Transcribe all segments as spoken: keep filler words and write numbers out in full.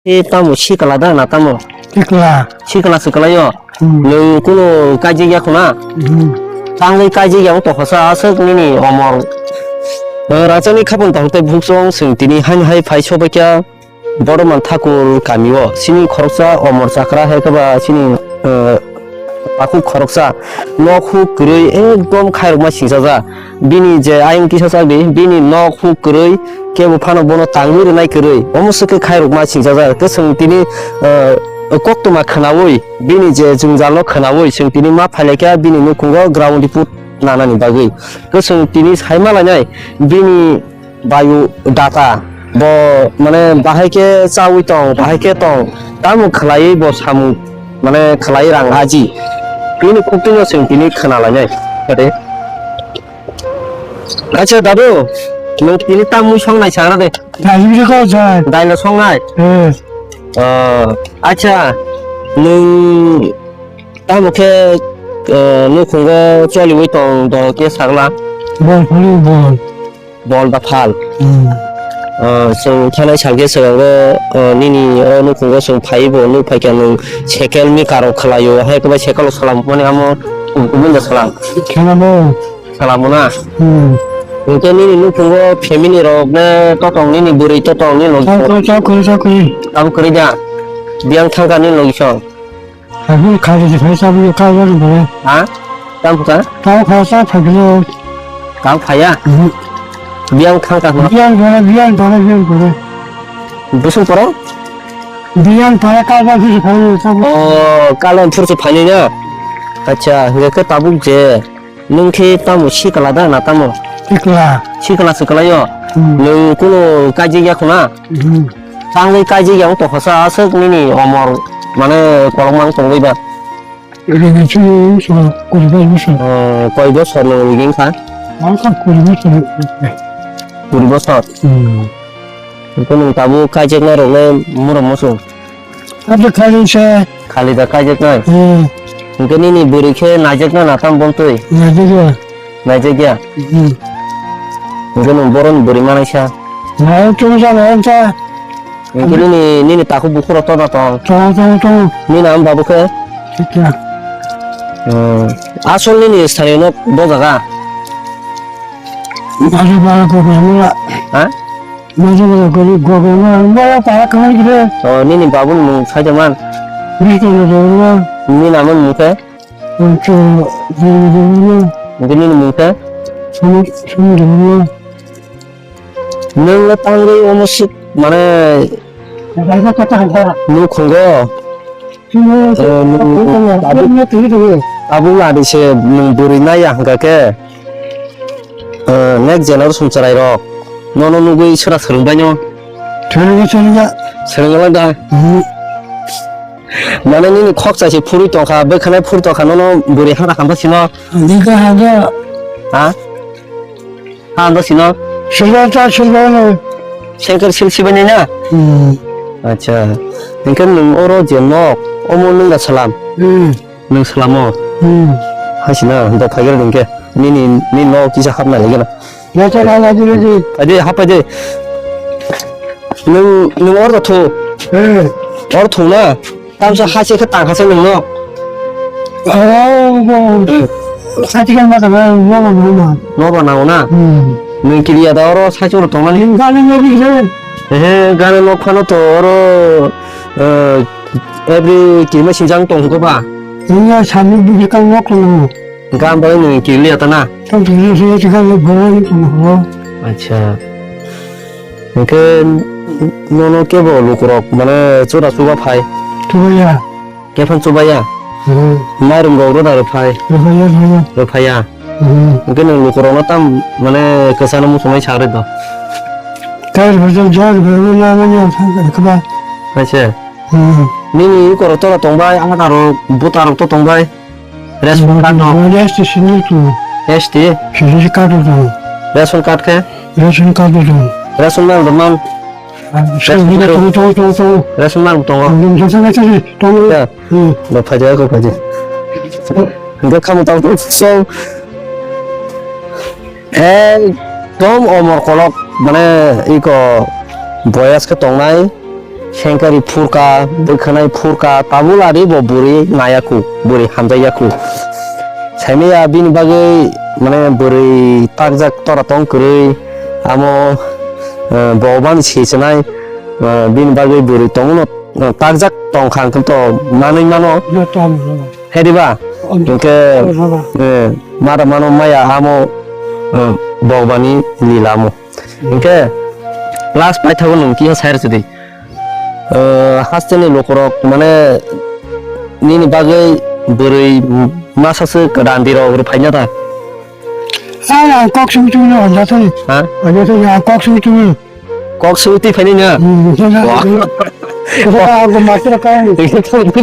E tamo sikla da na tamo? Sikla. Sikla se kwlaio? Hmm. Nwng kunu kaijak ya khuna? Hmm. Tangwi kaijak ya wng tongkha sa aswk nini omor. Eh, rachani khapang tong tei bukchong chwng tini haino hai phai sobaikha Borman Thakur kamio. Chini khoroksa omor chakra hai khe ba chini, eh, takhuk khoroksa nok huk kwrwi ekdom khairokma singchaja. Bini je ayang kisa chak di, bini nok huk kwrwi, kebo phano bono tangwi rwnai kwrwi, omo se khe khairokma singjajak. Khe chwng tini, eh, koktwma khwnaui, bini je jwngjal no khwnaui, chwng tini ma phailaikha bini nukhungo ground report nanani bagwi. Khe chwng tini sai ma lainai, bini bayu data, bo mane bahai khe chaui tong, bahai khe tong, tamo khwlaiwi bo samung, mane khwlai rang aji. Bini khuktwino chwng tini khwna lainai. Khe de. Acha dadu, nwng tini tamwi songnai sana de? Daili bisi kok jai. Dailo songnai? Eh. Oh, acha, nwng tamo khe, eh, nukhungo choliwi tong, do khe sagla? Bol phano bol. Bol da phal. Hmm. Oh, chwng thanai sal khe swkango, oh, nini o nukhungo chwng phaibo, nuk phaikha nwng cycle ni karo khwlaio, hai khe bai cycle o salam mani amo kubun da salam. Khelamo. Salamo na? Hmm. Hwnkhe nini nukhungo family rok ne totong nini bwrwi totong nini logi. Chakri, chakri, chakri. Tamo kwrwi da? Biyang thangkha nini logi song? Habu khaji se phai sabu yo kaiba ni bole. Ha? Tamo kha? Tamo kha sa phaglo. Tamo phaya? Mhm. Biyang thangkha no? Biyang bole, biyang bole, biyang bole. Busung poro? Biyang bole kaiba se phai sabu. Oh, kalon phursi phai na? Acha, hwnkhe tabuk je. Nwng khe tamo sikla da na tamo? Sikla. Sikla se kwlaio? Hmm. Nwng kunu kaijak ya khuna? Hmm. Tangwi kaijak ya wng tongkha sa aswk nini omor mane kolokma wng tongwi ba? Rwgwi chini wngkha koi bosor. Oh, koi bosor nwng rwgwi wngkha? Wngkha koi bosor. Kuri bosor? Hmm. Hwnkhe nwng tabuk kaijaknai rokno murom muchung? Abo khali se. Khali da kaijaknai? Hmm. Hwnkhe nini bwrwi khe naijakna na tamo bomtwi? Naijakya. Naijakya? Hmm. Hwnkhe nwng boroni bwrwi manaisa? Nai chwngsa nai wngsa. Hwnkhe nini, nini takhuk bukhuk rok tongna tong? Tong, tong, tong. Nini ama babu khe? Thikya. Hmm. Asol nini sthani no bo jaga? Baru bara gogo mula. Ha? Maja maja gori gogo ma, ma para kamai gire. Oh, nini babuni mung sai jaman. Bisto na dolo. Nini namani mung khe? Ancho dolo. Nini mung khe? Sum, sum dolo. Nwng le tangwi omo sik mane nukhungo. Tabuk, tabuk ladi se nwng bwrwi naiya hwnkha khe, eh, next generation chwrairok nono nugwi sera swrwngbaino? Swrwngya, swrwngya. Swrwngya da? Mhm. Mane nini khokchai se phurwi tongkha, bwkhanai phur tongkha, nono bwrwi hana khamsa sino? Dikha hangkhe. Ha? Ha, ando sino? Silver ta silver no. Sengker sil sibai nai na? Hmm. Acha. Hwnkhe nwng oro je nok, omo nwng da salam? Hmm. Nwng salamo? Hmm. Hasina, da phaigra nwng khe. Nini, nini nok kisa hapna lagi na. Ya, cha, la, la, di, di. Adi, hap adi. Nwng, nwng oro da thu. Eh. Oro thu na? Tamsa ha se khe tang kha se nwng no. Aro bo. Sati kan ma tang no no no no. No ba nango na. Hmm. Nwng kiriya da oro sai choro tong nani. Nwng gani no bi se. He gani no khano to oro, eh, every kirma sinjang tong ko ba. Nwng ya sami bi kan no ko no. Gam ba nwng kiriya ta na. Tong kiriya se kan no bo ni ko no. Acha. Hwnkhe nono kebo lukurok mane chura chuba phai? Chubaya. Kephang chubaya? Hmm. Mairum rok rwna rwphai? Rwphaiya, rwphaiya. Rwphaiya? Hmm. Hwnkhe nwng lukurokno tam mane kwchano muchungwi sagri do? Kairu bwswk jor bwrwi na manya thangkha khe ba. Acha. Hmm. Nini ikorok tora tongbai, ang aro butarok to tongbai. Ration card no. Ration card no. S T? Sini card no. Ration card khe? Ration card no. Ration mal do man. Ration mal tongo, tongo, tongo, tongo. Ration mal tongo. Tongo, tongo, tongo. Ya. Hmm. Bo phai de, ko phai de. Hingke kamo tang so. Ekdom omor kolok, mane, iko boyas khe tongnai. Sengkari phurka, bwkhanai phurka, tabuk lari bo bwrwi nayaku, bwrwi hamjakyaku. Saimaya bini bagwi mane bwrwi takjak tora tong kwrwi, amo, eh, bo bani sichinai, eh, bini bagwi bwrwi tongo no, eh, takjak tongkha hwnkhe to manwi mano. Hediba? Hwnkhe, eh, mada mano maya amo, eh, Bhogobani lila amo. Hwnkhe last paithago nwng kiha sai rwchadi. Eh, hasteni lukurok mane nini bagwi bwrwi masa se kwdan dirok rw phaina ta? Ang, ang kok simi tumi no hanja thani. Ha? Hanja thani ang kok simi tumi. Kok simi twi phaini na? Hmm, hanja Wah. thani. Kok ang ko masra kai.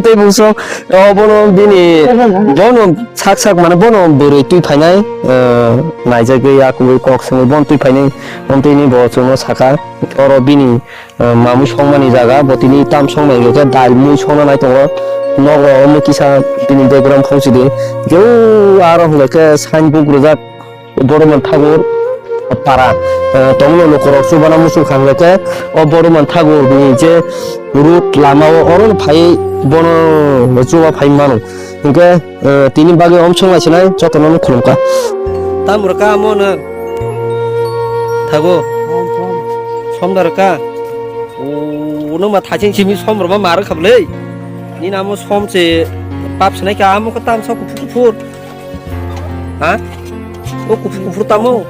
Tei bungso, oh, bono bini, bono sak sak mane bono bwrwi twi phainai, eh, naijagwi akugwi kok simi bon twi phainai, bon twi ni bo chwngno saka, oro bini, eh, mamwi songmani jaga, bo tini tam songmani hwnkhe dal mui songna nai tongo, nok rok omo kisa bini background phungsi di, jeu aro hwnkhe sign book rwjak. Boruman Thakur para, eh, tongno lukurok chubana muchung kha hwnkhe o Boruman Thakur ni je route lama o oro phai bono chuba phai mano. Hwnkhe, eh, tini bagwi omsong lai sinai jotono no khulumkha. Tam rwkha amo no Thakur. Somda rwkha. O, uno ma thaching simi som rwma ma rwkha bwle. Nini amo som se pap sinai kha amo khe tam sa kuphur kuphur. Ha? O kuphur kuphur tamo?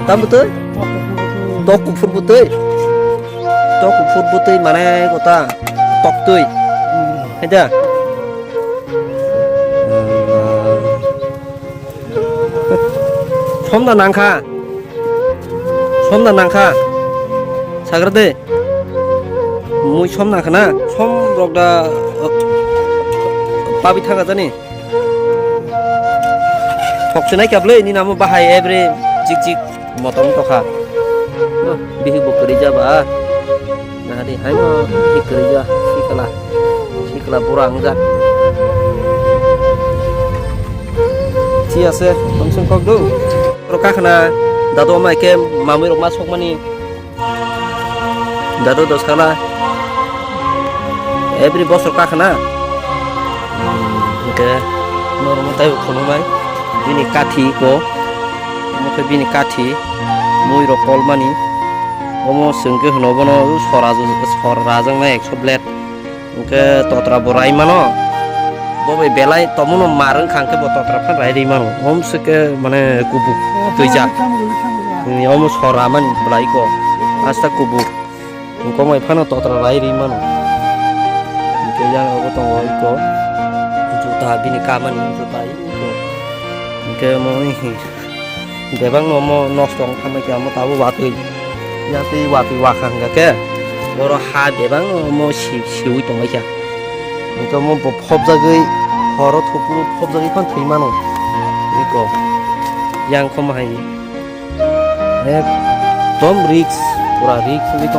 Tam bwtwi? Tok kuphur bwtwi? Tok kuphur bwtwi mane kota tok twi. Haida? Somda nangkha. Somda nangkha. Sagra de. Mui som nangkha na. Som rok da, uh, pabi thanga jani. Thok chinai kap le, ni namo bahai every jik jik motom tokha. Bihik bo kwrwi ja ba. Nahadi haino bihik kwrwi ja, sikla. Sikla bura wng ja. Chi ase, tong sung kok do. Ro kakhna, dadu amai ke mamui rok ma sokmani. Dadu dos kala. Every bosor kakhna. Hingke norok taibo khulumnai. Bini kathi ko. Omo khe bini kathi. Mui rok kolmani. Omo chwng khe hwno bono sora, sora rajaknai ekso blade. Hingke totra bo rai mano. Bo bai belai tomono mar wngkha hingke bo totra phan rai ri mano. Om se ke mane kubuk twijak. Omo sora mani belai ko. Asta kubuk. Hingke mai phano totra rai ri mano. Hingke yang rogo tongo iko. Juta bini kamani juta iko. Hingke mo Bebak no omo nosto wng thangbai khe omo tabuk watwi. Yang twi watwi wakha hwnkha khe oro ha bebak no omo si-, siwi tongbai kha. Hwnkhe omo bo phobjagwi horo thopro phobjagwi phano thwi mano. Eko yang kho ma hai ekdom risk, pura risk wngwi tong.